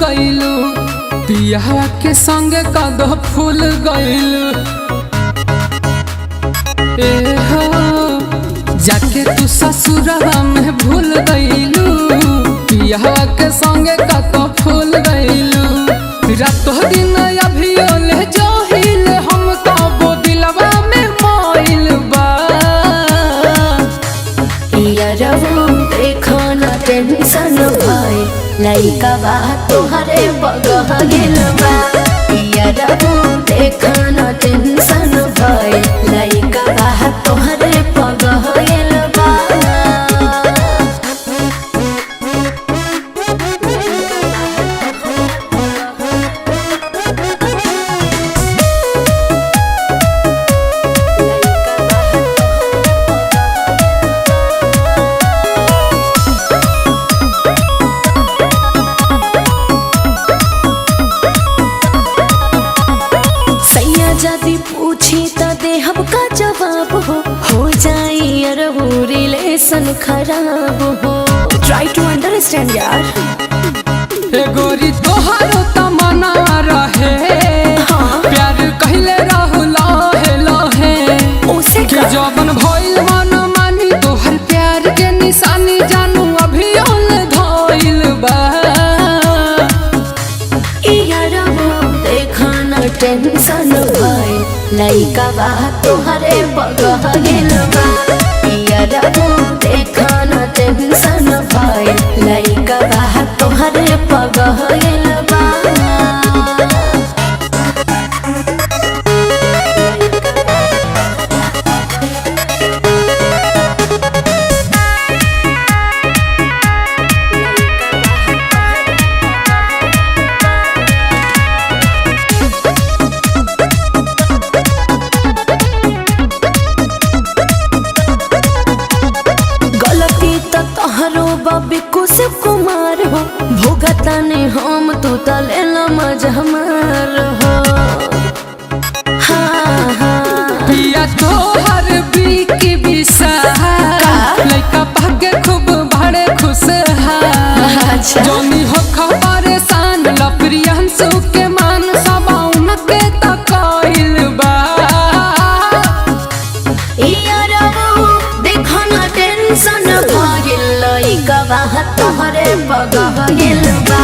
गइलू, पियावा के संग कदो फूल गइलू। ए हो जाके तू ससुरवा में भूल गइलू, पियावा के संग कदो फूल गइलू। रातो दिन अभी ओले जोहिल हम कबो दिलवा में मोइल बा। यारवो देखो न टेंशन भइल, लइका बा तोहरे बगह गेल बा। यारवो देखो न टेंशन भइल, लइका बा तोहरे बगह गेल बा। सैया जदि पूछी त देहब का जवाब हो जाई अरहू रिलेशन खराब हो। ट्राई टू अंडरस्टैंड यार। ए गोरी तोहारो तमन्ना रहे, हाँ। प्यार कहले रहू लहे लहे, उसे कि जवन भइल मन मानी तोहर प्यार के निशानी जानू अभी ओल धइल बा। टेंशन भइल, लइका बा तोहरे बगह गेल बा। यारवो देखो न टेंशन भइल, लइका बा तोहरे बगह गेल बा। गलती त तोहरो बाबी कुशिव कुमार हो, भोगता ने हम तू त लेला मजा मार हो। हाँ हाँ। पिया तोहर बीकी बिसा लइका भागे खूब बड़े खुश हा। अच्छा। जोनी हो खबरेसान लप्रियंसु के मान सबाउन के तकइल बा। यारवो देखो न टेंशन भइल, लइका बा तोहरे बगह गेल बा।